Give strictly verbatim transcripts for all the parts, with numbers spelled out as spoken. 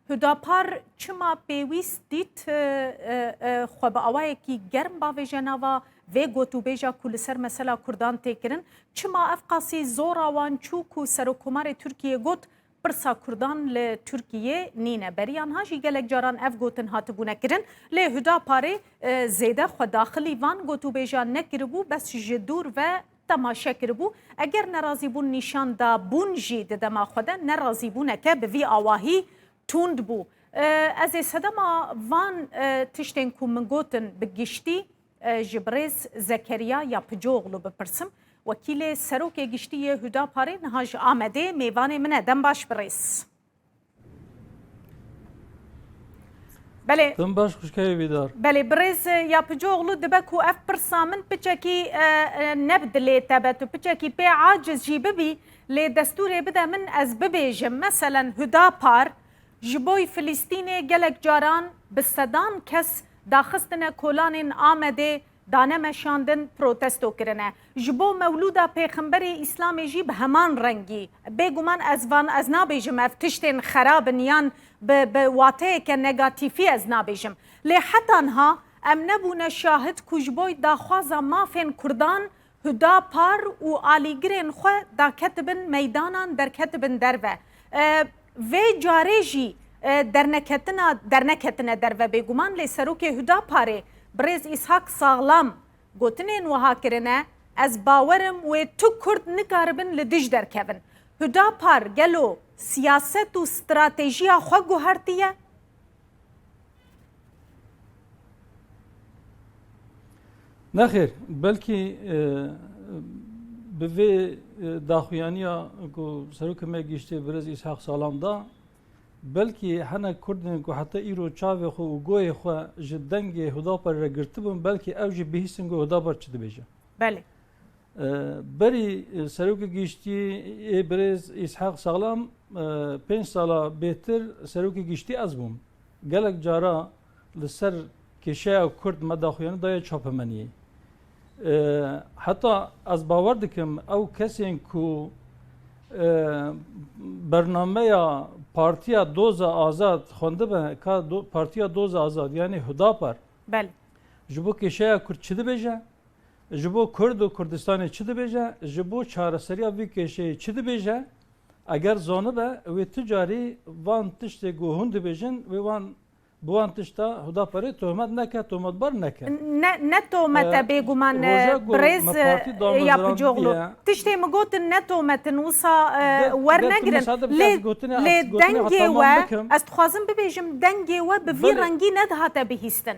Hudapar çima pêwîst dît, e, e, e, xwe bi awayekî germ bavêje nava vê gotûbêja ku li ser mesela Kurdan tê kirin? Çima ev qasî zora wan çû ku Serokkomarê Tirkiyê got, pirsa Kurdan li Tirkiyê nîne? Beriya niha jî gelek caran ev gotin hatibûne kirin, lê Hudaparê, e, zêde xwe daxilî van gotûbêjan nekiribû, bes ji dûr ve temaşe kiribû. Eger nerazîbûn nîşan dabûn jî di dema xwe de, nerazîbûneke bi vî awahî tund bû. E, ez ê sedema van, e, tiştên ku min gotin bi giştî, e, ji birêz Zekeriya Yapıcıoğlu bipirsim. Wekîlê Serokê Giştî yê Hudaparê niha ji Amedê mêvanê min e. Dem baş birêz. Belê. Dem baş xwişkayê Bîdar. Belê, birêz Yapıcıoğlu, dibe ku ev pirsa min piçekî, e, e, ne bi dilê te be, tu piçekî pê aciz jî bibî, lê destûrê bide min ez bibêjim. Meselen Hudapar ji bo Filistînê gelek caran bi sedan kes daxistine kolanên Amedê, dane meşandin, protesto kirine. Ji bo Mewlûda Pêxemberê Îslamê jî bi heman rengî. Bêguman ez van, ez nabêjim ev tiştên xerab in yan bi, bi wateyeke negatîfî ez nabêjim. Lê heta niha em nebûne şahid ku ji bo daxwaza mafên Kurdan Hudapar û alîgirên xwe daketibin meydanan, derketibin derve. E, vê carê jî, e, derneketina, derneketine derve bêguman, lê serokê Hudaparê, birêz Îshak Saxlam, gotinên wiha kirine, ez bawer im wê tu Kurd nikaribin li dij derkevin. Hudapar gelo siyaset û stratejiya xwe guhertiye? Nexêr, belkî, e, bi vê, e, daxuyaniya ku serokê me giştî birêz Îshak Salam da, belkî hinek Kurdên ku heta îro çavê xwe û goyê xwe ji dengê Hudaparê re girtibûn, belkî ew jî bihîstin ku Hudapar çi dibêje. Belê. E, berî, e, serokê giştî ê birêz Îshak Saxlam, e, pênc sala bêtir serokê giştî ez bûm. Gelek cara li ser kêşeya Kurd me daxuyanî daye çapemeniyê. E, heta ez bawer dikim ew kesên ku, e, bernameya Partiya Doza Azad xwendibe, ka do-, Partiya Doza Azad, yanî Hudapar, Belê. ji bo kêşeya Kurd çi dibêje? Ji bo Kurd û Kurdistanê çi dibêje? Ji bo çareseriya vî kêşeyê çi dibêje? Eger zanibe, wê tu carî van tiştê ku hûn dibêjin, wê wan, bi wan tişta Hudaparê tohmet neke, tohmetbar neke. Ne, ne tohmet e, Ee, bêguman, e, roja ku birêz, me partî e, damezirandiye. Yapıcıoğlu. Tiştê min gotin ne tohmet in, wisa, e, De-, wer ger tu negirin. Misade bike, Lê, ez gotinê, lê ez gotinê dengê heta tamam we, bikim. Ez dixwazim bibêjim, dengê we bi vî Belê. rengî nedihate bihîstin.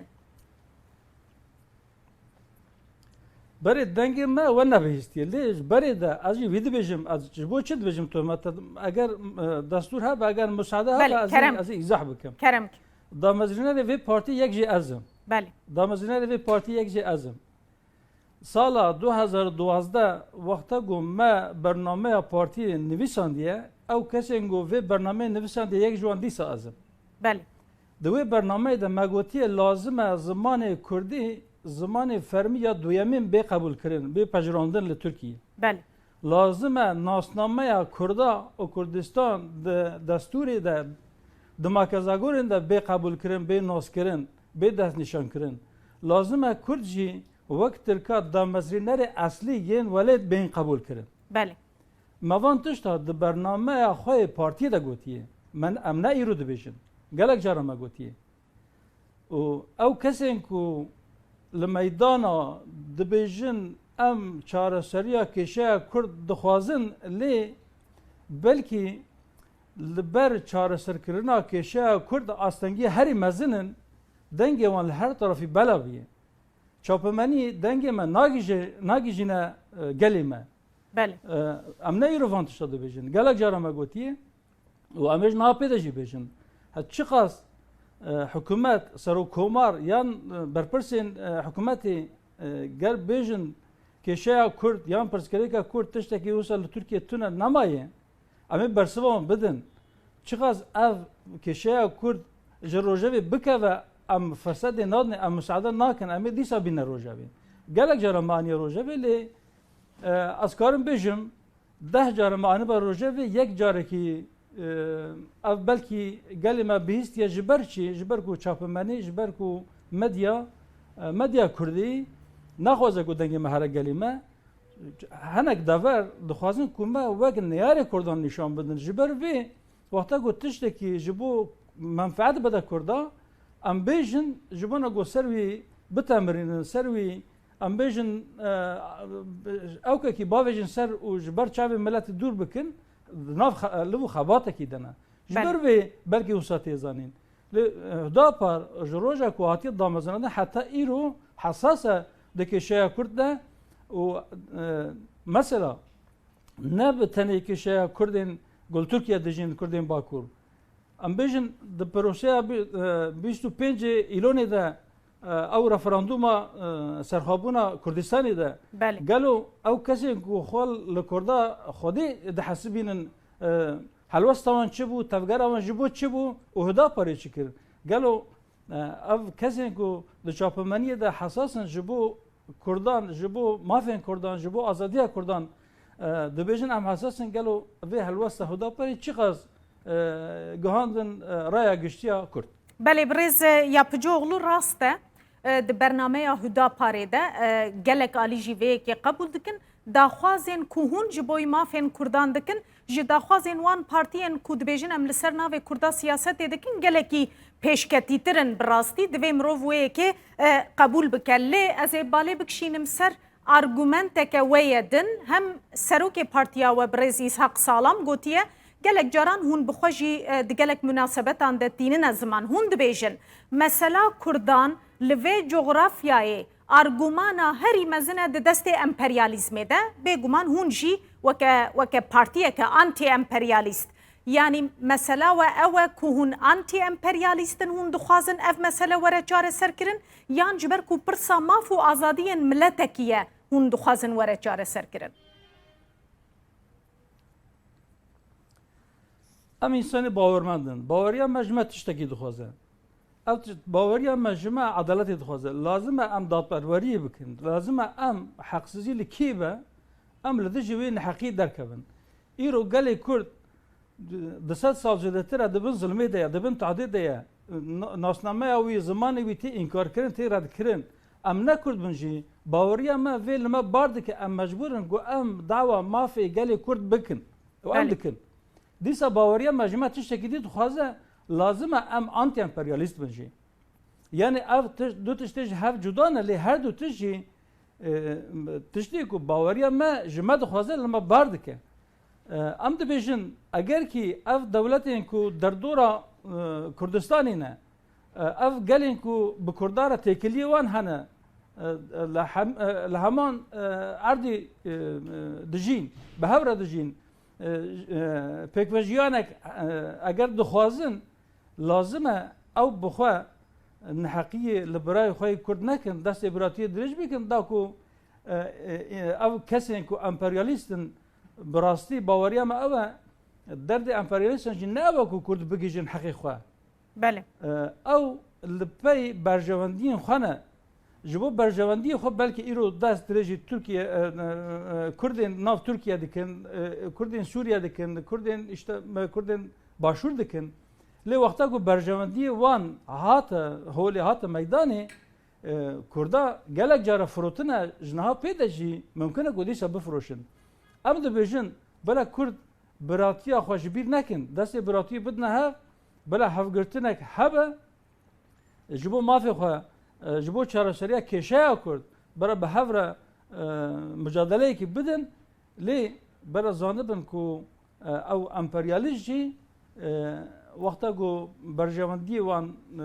Berê dengê me we nebihîstiye. Lê ji berê de ez jî vî dibêjim, ez ji bo çi dibêjim tohmet? Eger, e, destûr hebe, eger musade hebe, Belê, ez ê, kerem. ez ê îzah bikim. Kerem ki. Damezrînerê vê partî yek jî ez im. Belê. Damezrînerê vê partî yek jî ez im. Sala du hezar û duwazdeh wexta ku me bernameya partiyê nivîsandiye, ew kesên ku vê bernameyê nivîsandiye yek ji wan dîsa ez im. Belê. Di wê bernameyê de me gotiye lazim e zimanê kurdî zimanê fermî ya duyemîn bê qebûlkirin, bê pejirandin li Tirkiyê. Belê. Lazim e nasnameya Kurda û Kurdistan di destûrê de, di makezagorên de bê qebûlkirin, bê naskirin, bê destnîşankirin. Lazim e Kurd jî wek Tirka damezrînerê eslî yên welêt bên qebûlkirin. Belê. Me van tişta di bernameya xwe yê partiyê de gotiye. Me, em ne îro dibêjin. Gelek cara me gotiye. Û ew kesên ku li meydana dibêjin em çareseriya kêşeya Kurd dixwazin, lê belkî li ber çareserkirina kêşeya Kurd astengiyê herî mezin in, dengê wan li her terefî bela bûye. Çapemenî dengê me nagîje-, nagîjîne, e, gelê me. Belê. E, em ne îro van tişta dibêjin. Gelek cara me gotiye û em ê ji niha pê de jî bêjin. He çiqas, e, hikûmet, serokkomar yan, e, berpirsên, e, hikûmetê, e, ger bêjin kêşeya Kurd yan pirsgirêka Kurd tiştekî wisa li Tirkiye tune nemaye, em ê bersiva wan bidin. Çiqas ev kêşeya Kurd ji rojevê bikeve, em firsetê nadin, em misaade nakin, em ê dîsa bîne rojevê. Gelek cara me aniye rojevê, lê, e, ez karim bêjim, deh cara me anibe rojevê, yek carekî E, ev belkî gelê me bihîstiye ji ber çi? Ji ber ku çapemenî, ji ber ku medya, e, medya kurdî naxwaze ku dengê me here gelê me. Hinek dever dixwazin ku me wek neyarê kurdan nîşan bidin. Ji ber vê wexta ku tiştekî ji bo menfeet bide kurda, em bêjin, ji bona ku ser wî bitemirînin, ser wî, em bêjin, e, ewkekî bavêjin ser û ji ber çavê miletî dûr bikin, di nav xe-, liv û xebatekî de ne. Ji Belê. ber vê belkî wisa tê zanîn. Lê, e, Hudapar ji roja ku hatiye damezrandin heta îro hesas e di kêşeya Kurd de û, e, mesela ne bi tenê kêşeya Kurdên ku li Tirkiye dijîn, Kurdên Bakur. Em bêjin di proseya bî-, e, bîst û pêncê Îlonê de, e, ew referandûma, e, serxwebûna Kurdistanê de Belê. gelo ew kesên ku xwe li Kurda xwedî dihesibînin, e, helwesta wan çi bû, tevgera wan ji bo çi bû û Hudaparê çi kir? Gelo, e, ev kesên ku di çapemeniyê de hesas in ji bo Kurdan, ji bo mafên Kurdan, ji bo azadiya Kurdan, e, dibêjin em hesas in, gelo vê helwesta Hudaparê çiqas, e, gihandin, e, raya giştiya Kurd? Belê, birêz, e, Yapıcıoğlu rast e. E, di bernameya Hudaparê de, e, gelek alî jî vê yekê qebûl dikin. Daxwazên ku hûn ji boyî mafên Kurdan dikin, ji daxwazên wan partiyên ku dibêjin em li ser navê Kurda siyasetê dikin, gelekî pêşketîtir in bi rastî. Divê mirov wê yekê, e, qebûl bike. Lê ez ê balê bikişînim ser argumenteke we ye din. Hem serokê partiya we birêz Îshak Salam gotiye, gelek caran hûn bi xwe jî, e, di gelek munasebetan de tînine ziman. Hûn dibêjin, mesela Kurdan li vê cografyayê argumana herî mezin e di destê emperyalîzmê de. Bêguman hûn jî weke, weke partiyeke anti-emperyalîst, yanî mesela we ew e ku hûn anti-emperyalîst in, hûn dixwazin ev mesele were çareserkirin, yan ji ber ku pirsa maf û azadiyên miletekî ye, hûn dixwazin were çareserkirin? Em însanê bawermend in. Baweriya me ji me tiştekî dixwaze. Ev tişt, baweriya me ji me edaletê dixwaze. Lazim e em dadperweriyê bikin. Lazim e em heqsizî li kê be, em li dijî wê neheqî derkevin. Îro gelê Kurd di sed sal zêdetir e di bin zilmê de ye, di bin tehdê de ye. Na-, nasnameya wî, zimanê wî tê înkarkirin, tê redkirin. Em ne Kurd bin jî, baweriya me vê li me bar dike, em mecbûr in ku em dawa mafê gelê Kurd bikin. Û em Belê. dikin. Dîsa baweriya me ji me tiştekî dî dixwaze, lazim e em anti-emperyalîst bin jî. Yanî ev tiş-, du tiştê ji hev cuda ne, lê her du tişt jî, e, tiştê ku baweriya me ji me dixwaze li me bar dike. E, em dibêjin, eger kî ev dewletên ku derdora, e, Kurdistanê ne, e, ev gelên ku bi Kurda re têkiliyê wan hene, e, e, li hem-, e, li heman, e, erdî, e, e, dijîn, bi hev re dijîn, e, e, pêkvejiyanek, e, eger dixwazin, lazim e ew bi xwe neheqiyê li birayê xwe yê Kurd nekin, destê biratiyê dirêj bikin, da ku, e, e, e, ev kesên ku emperyalîst in, bi rastî baweriya me ew e, derdê emperyalîstan jî ne ew e ku Kurd bigihîjin heqê xwe. Belê. E, ew li pey berjewendiyên xwe ne. Ji bo berjewendiyê xwe belkî îro dest dirêjî Tirkiye, e, e, e, Kurdên nav Tirkiye dikin, e, Kurdên Sûriye dikin, Kurdên, işte, me, Kurdên Başûr dikin. Lê wexta ku berjewendiyê wan hate holê, hate meydanê, e, Kurda gelek cara firotine, ji niha pê de jî mimkun e ku dîsa bifiroşin. Em dibêjin, bila Kurd biratiya xwe ji bîr nekin, destê biratiyê bidine hev, bila hevgirtinek hebe, ji bo mafê xwe, e, ji bo çareseriya kêşeya Kurd, bila bi hev re, e, mucadeleyekî bidin, lê bila zanibin ku, e, ew emperyalîst jî, e, wexta ku berjewendiyê wan, e,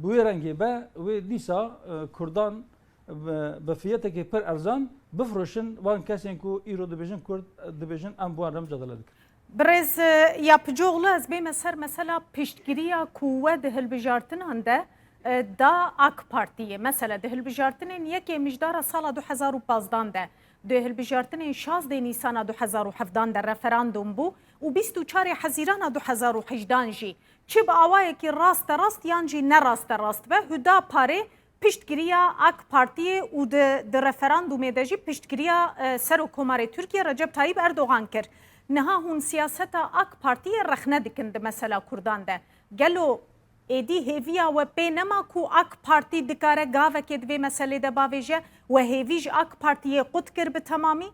bi wê rengê be, wê dîsa, e, Kurdan bi, bi fiyetekê pir erzan bifiroşin wan kesên ku îro dibêjin Kurd, dibêjin em bi wan re micadele dikin. Birêz, e, Yapıcıoğlu, ez bême ser mesela piştgiriya ku we di hilbijartinan de, e, da AK Partiyê. Mesela di hilbijartinên yekê mijdara sala du hezar û pazdan de, di hilbijartinên şazdê Nîsana du hezar û hevdan de referandum bû û bîst û çarê Hezîrana du hezar û hejdan jî, çi bi awayekî rasterast yan jî nerasterast be, Hudaparê piştgiriya AK Partiyê û di, di referandumê de jî piştgiriya, e, Serokkomarê Tirkiye Recep Tayyip Erdogan kir. Niha hûn siyaseta AK Partiyê rexne dikin di mesela Kurdan de. Gelo êdî hêviya we pê nema ku AK Partî dikare gavekê di vê meselê de bavêje? We hêvî ji AK Partiyê qut kir bi temamî?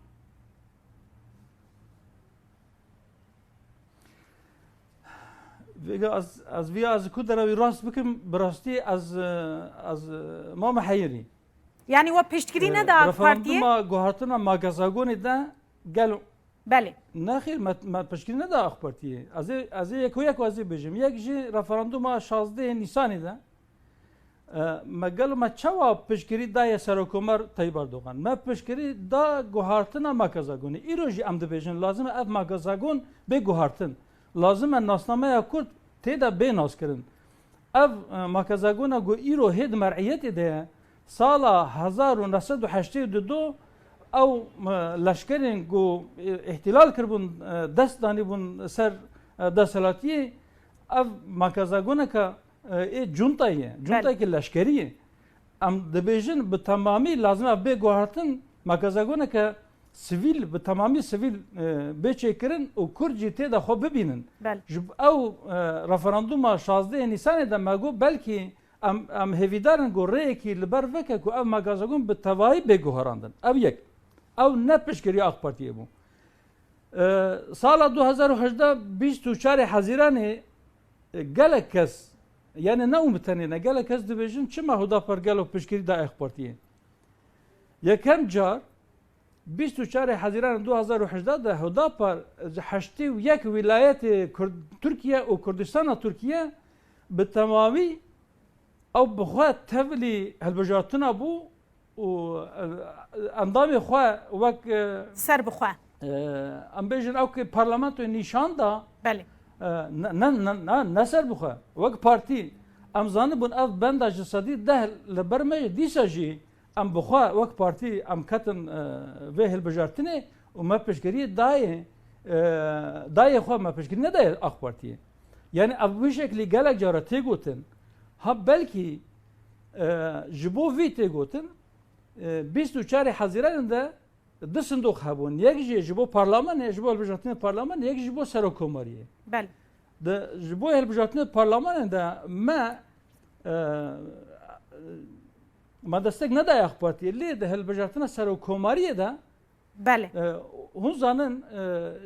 Vêga ez, ez vîya ez ku derewî rast bikim, bi rastî ez, ez mame heyirî. Yanî we piştgirî neda AK Partiyê? Referanduma guhartina Magazagonê de gel. Belê. Nexêr, me, me piştgirî neda AK Partiyê. Ez ê, ez ê yek û yek ez ê bêjim. Yek jî referanduma şazdehê Nîsanê de, e, me gelo me çawa piştgirî daye Serokomer Tayyip Erdogan? Me piştgirî da guhartina Magazagonê. Îro jî em dibêjin, lazim e ev Magazagon bê guhartin. Lazim e nasnameya Kurd tê de bê naskirin. Ev, e, Makezagona ku îro hê di mer'iyetê de ye, sala hezar û neh sed û heştê û du ew, e, leşkerên ku, e, îhtilal kiribûn, e, dest danîbûn ser, e, desthilatiyê, ev Makezagoneke, e, ê cuntayê ye, cuntayeke leşkerî ye. Em dibêjin bi temamî lazim e bê guhertin, Makezagoneke sivîl, bi temamî sivîl, e, bê çêkirin û Kurd jî tê de xwe bibînin. Belê. Ji ew, e, referanduma şazdehê Nîsanê de me got, belkî em, em hêvîdar in ku rêyekî li ber veke ku ev Makezagon bi tevayî bê guherandin. Ev yek. Ew ne piştgiriya AK Partiyê bû. E, sala du hezar û hejdeh, bîst û çarê Hezîranê, e, gelek kes, yani ne û bi tenê ne, gelek kes dibêjin, çima Hudapar gelo piştgirî da AK Partiyê? Yekem car, bîst û çarê Hezîranê du hezar û hejdeh de Hudapar ji heştê û yek wîlayetê Kurd-, Tirkiye û Kurdistana Tirkiye bi temamî ew bi xwe tevlî hilbijartina bû û, e, endamê xwe wek, e, Ser bi xwe. e, em bêjin ew ki parlamentoyê nîşan da, Belê. e, ne, ne, ne, ne, ne ser bi xwe. Wek partî em zanibûn ev benda ji sedî deh li ber me ye, dîsa jî em bi xwe wek partî em ketin, e, vê hilbijartinê û me piştgiriyê dayê, e, dayê xwe me piştgirî nedayê AK Partiyê. Yani ev bi şeklî gelek cara tê gotin. Ha belkî, e, ji bo vî tê gotin, e, bîst û çarê Hezîranê de du sindoq hebûn. Yek jî ji bo parlamenê, ji bo hilbijartinê parlamenê, yek jî ji bo serokkomariyê. Belê. Di, ji bo hilbijartinê parlamenê de me, e, me destek nedaye AK Partiyê. Lê di hilbijartina serokkomariyê de, Belê. e, hûn zanin,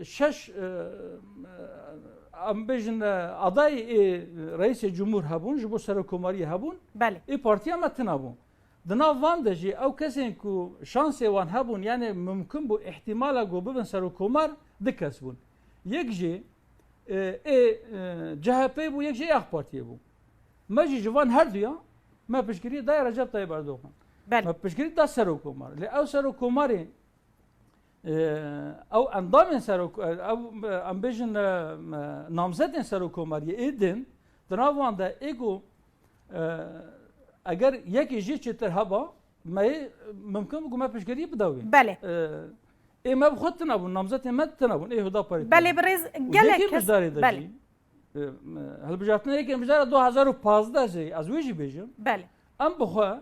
e, şeş, e, em bêjin, e, adayê ê reîsê cumhur hebûn, ji bo serokkomariyê hebûn. Belê. Ê partiya me tuna bû. Di nav van de jî ew kesên ku şansê wan hebûn, yani mumkin bû, îhtimala ku bibin serokkomar, du kes bûn. Yek jî, e, ê, e, C H P bû, yek jî ê AK Partiyê bû. Me jî ji van herduya me piştgiriyê daye Recep Tayyip Erdogan. Belê. Me piştgirî da serokkomar. Lê ew serokkomarê, e, ew endamên serok-, ew, em bêjin, e, namzetên serokkomariyê ê din, di nav wan de ê ku, e, eger yekê jê çêtir heba, me yê mimkin bû ku me piştgiriyê bida wê. Belê. E, ê me bi xwe tune bûn, namzetên me tune bûn, ê Hudaparê tune bûn. Belê, birêz, û gelek yekê kes, mijdarê de belê. Jî, e, hilbijartina yekê mijdara du hezar û pazdeh jî, ez wê jî bêjim. Belê. Em bi xwe,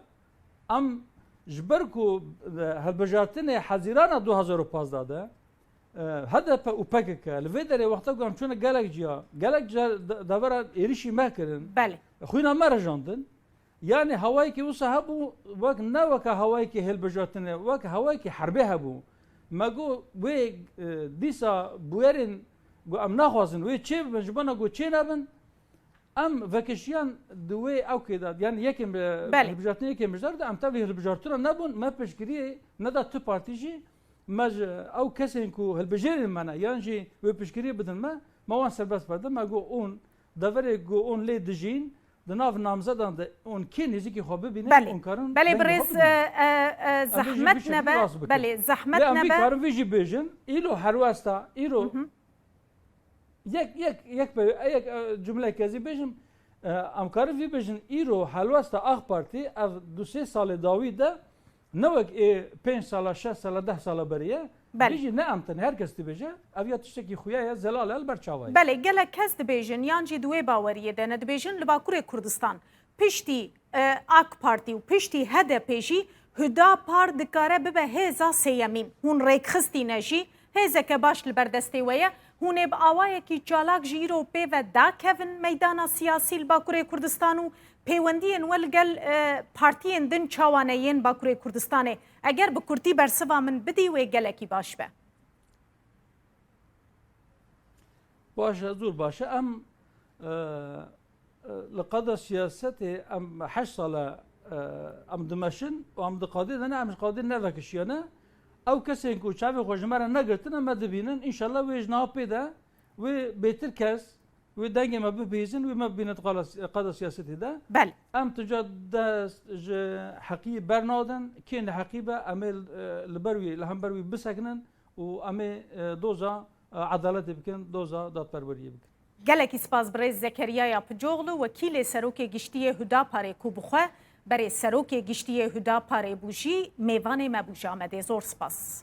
em ji ber ku, e, hilbijartinê Hezîrana du hezar û pazdeh de, e, H D P û P K K li vê derê wexta ku em çûne gelek ciya, gelek car de-, devera êrişî me kirin. Belê. Xwîna me rijandin. Yani hewayekî wisa hebû, wek ne weke hewayekî hilbijartinê, wek hewayekî herbê hebû. Me got wê, e, dîsa bûyerên ku em naxwazin wê çê bibin, ji bona ku çê nebin, em vekişiyan di wê ewkê de, yani yekê, e, Belê. hilbijartinê yekê mijdar de em tevlî hilbijartina nebûn, me piştgiriyê neda tu partî jî, me ji ew kesên ku hilbijêrên me ne, yan jî wê piştgiriyê bidin me, me wan serbest berdin, me got hûn deverê ku hûn lê dijîn, di nav namzedan de hûn kê nêzîkî xwe bibînin, Belê. hûn karin Belê, dengê xwe birêz, bidin. e, e, e, Em vê jî zehmet vê şeklî nebe. rast bikin. Belê, zehmet Lê em vê nebe. karin vê jî bêjin, îro helwesta, îro Hı hı. yek, yek, yek be, yek, e, cumleyek ez ê bêjim, e, em karin vê bêjin, îro helwesta AK Partî ev du sê salê dawî de ne wek ê pênc sala, şeş sala, deh sala berê ye. Belê. Vê jî ne em tenê, her kes dibêje, ev ya tiştekî xuya ye, zelal e, li ber çava ye. Belê, gelek kes dibêjin, yan jî di wê baweriyê de ne, dibêjin li Bakurê Kurdistan piştî, e, AK Partî û piştî H D P jî Hüdapar dikare bibe hêza sêyemîn. Hûn rêkxistîne jî Têzeke baş li ber destê we ye. Hûn ê bi awayekî çalak jî îro pê ve dakevin meydana siyasî li Bakurê Kurdistan û pêwendiyên we li gel, e, partiyên din çawa ne yên Bakurê Kurdistanê? Eger bi kurtî bersiva min bidî wê gelekî baş be. Baş e, zor baş e. Em, e, e, li qada siyasetê em heşt sal e, e, em dimeşin û em di qadê de ne, em ji qadê nevekişiyane. Ew kesên ku çavê xwe ji me re negirtine, me dibînin. Înşallah wê ji niha pê de wê bêtir kes, wê dengê me bibihîzin, wê me bibîne di qala si-, qada siyasetê de. Belê. Em tu ca dest ji heqî bernadin, kê neheqî be, em ê, e, li ber wî, li hember wî bisekinin û em ê, e, doza, e, edaletê bikin, doza dadperweriyê bikin. Gelekî spas birêz Zekeriya Yapıcıoğlu, wekîlê Serokê Giştî yê Hudaparê ku bi xwe berê Serokê Giştî yê Hudaparê bû jî mêvanê me bû ji Amedê. Zor spas.